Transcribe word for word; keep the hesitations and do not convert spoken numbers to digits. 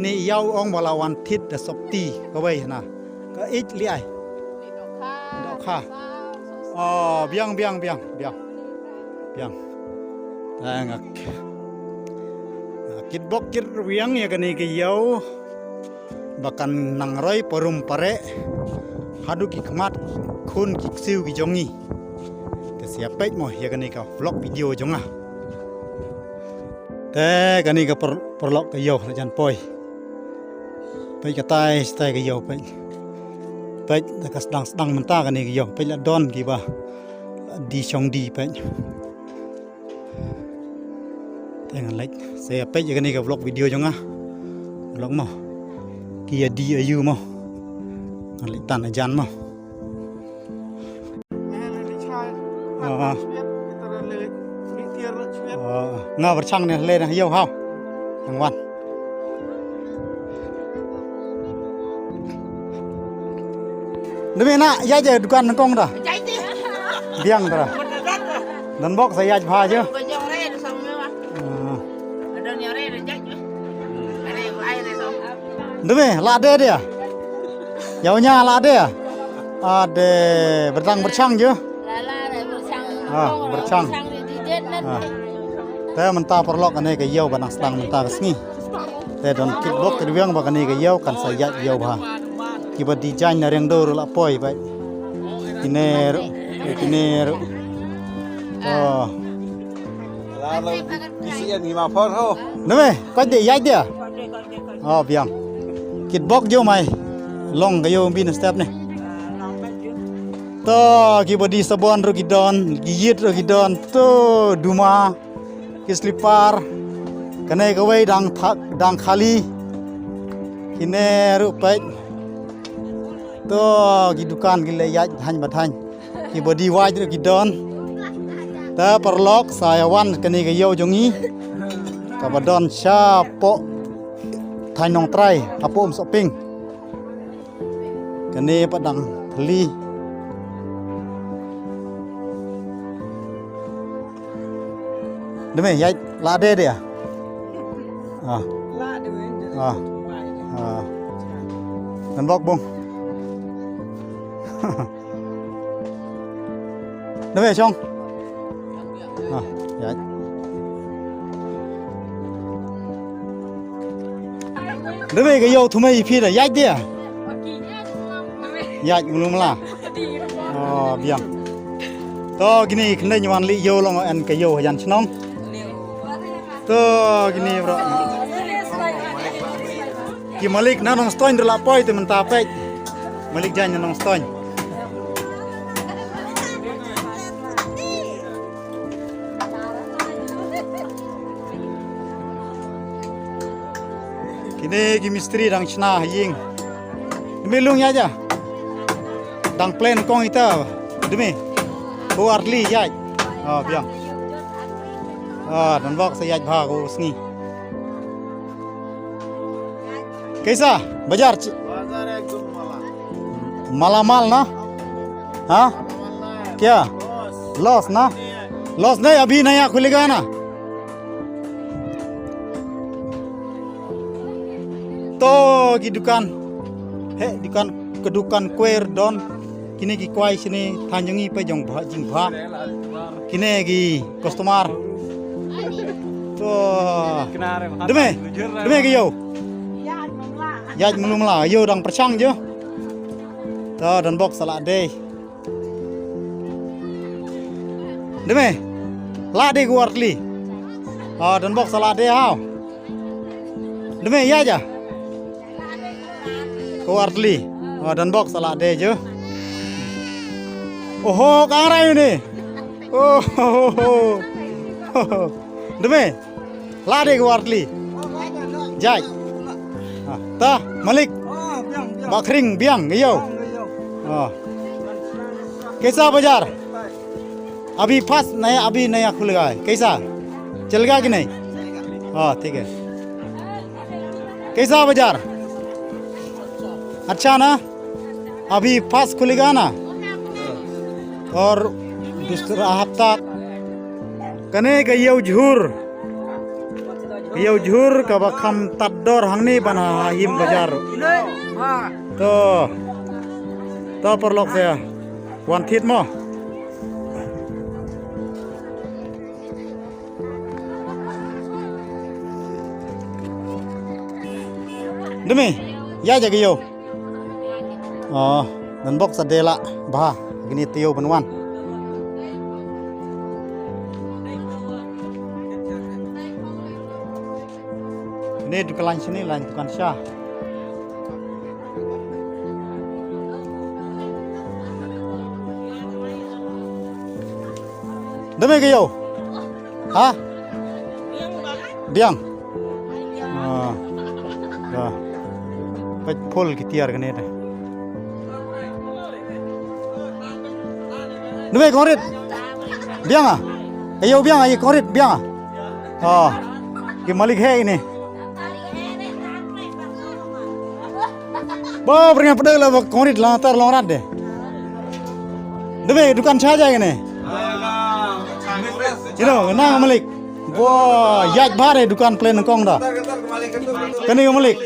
Ni ïa u ong ba la wan thied da sopti kawei na. Ka ïeit li ai. Dohkha. Oh, biang, biang, biang, biang. Biang. Tang ak. Kit bok kit rwiang ïa kane ka ïew. Ba kan nang roi parum pare. Haduh ki khmat khun ki ksiew ki jong ngi. Te sa ïa peit mo ïa kane ka vlog video jong nga. Te kane ka par-, paralok ka ïew la jan poi. Peit katai, katai ka ïew peit. Peit da ka sdang sdang mynta kane ka ïew. Peit la don kiba die shong die peit. Te ngan leit sa ïa peit ïa kane ka vlog video jong nga. Vlog mo. Ki ïa die aïu mo. Ngan leit tan hajan mo. Ah. Ah, nga pyrshang ne le na ïew haw. Nang wan. Demi na ïa je dukan nangkong da. Biang da. Don bok sa ïa bha je. Ah. Demi la de dia. Ïa u nya la de. Ade berdang berchang je. Ah, berchang. Ah. Te mynta paralok ane ka ïew ba nang sdang mynta ka sngi. Te don kit bok kit rwiang ba kane ka ïew kan sa ïaid ïew bha. Kiba die jaiñ na Riangdo ruh la poi ba. Kine ruh, kine ruh. Oh. Name, koit de ïaid de. Oh, biang. Kit bok jo mai. Long ka ïew bi na step ne. To kiba die sabon ruh ki don, ki ïit ruh ki don. To duma. Ki slipar. Kane kawei dang tha-, dang khali. Kine ruh peit. To ki dukan ki la ïaid thaiñ ba thaiñ. Kiba die wait ruh ki don. Te paralok sa ïa wan kane ka ïew jong ngi. Kaba don shapoh thaiñ Nongtrai, hapoh Umsohping. Kane pat dang thli. Demi ïaid la de de. Ah. Ah. Ah. Ngan bok bung. Demi shong. Ah, ïaid. Demi ka ïew thumai phi da ïaid de. Ïaid mulu mala. Oh, biang. To kine kine nyu wan li ïew long en ka ïew hajan chnong. To kine bro. Ki malik na Nongstoiñ ruh la poi te mynta peit. Malik jaiñ na Nongstoiñ. Kine ki mistri dang shna ha ïing. Demi lung ïaid ja. Dang plan kong ita. Demi. Ko artli ïaid. Ah, biang. Ah, don bok sa ïaid bha ko sngi. Kaisa? Bazaar ch-, बाजार एकदम माला। मालामाल ना? हाँ? क्या? लॉस ना? लॉस नहीं, अभी नया खुलेगा ना? To ki dukan. He, dukan, ka dukan kwer don. Kine ki kwai shini than jong ngi peit jong bha jingbha. Kine ki customer. To. Deme, deme ki ïew. Ïaid mlu mla, ïew dang pyrshang ju. To don bok sa la dei. Deme. La dei ku artli. Ah, don bok sa la dei haw. Deme ïaid ja. Ko artli. Oh, don bok sa la dei ju. Oho, kang rai ni. Oh. Deme. La dei ko artli. Jai. Ah, ta, malik. Bakring biang, yo. Ah. Kaisa bazaar? अभी फर्स्ट नया, अभी नया खुलेगा है, कैसा? चलेगा कि नहीं? हाँ, ठीक है। कैसा बाजार? अच्छा ना? अभी फर्स्ट खुलेगा ना? और दूसरा हफ्ता कने का ये उजहूर। Ïew jhur kaba kham tad dor hangne ban ha him bajar. To. To paralok, sa wan thied mo. Deme, ïa ja ki ïew. Oh, dan bok sa de la bha kine te ïew ban wan. Kine dukan lain shane, lain dukan sha. Deme ki ïew. Ha? Biang. Ah. Da. Peit phul ki tiar kane te. Deme kong rit. Biang ah. Ïew biang ah, ïew kong rit biang ah. Ah. Ki malik he ini. Ba pring pdeng la ba kong rit la tar long rat de. Deme dukan sha ja kane. Ïa u nang malik. Ba ïaid bha de dukan plan kong da. Kane ka malik.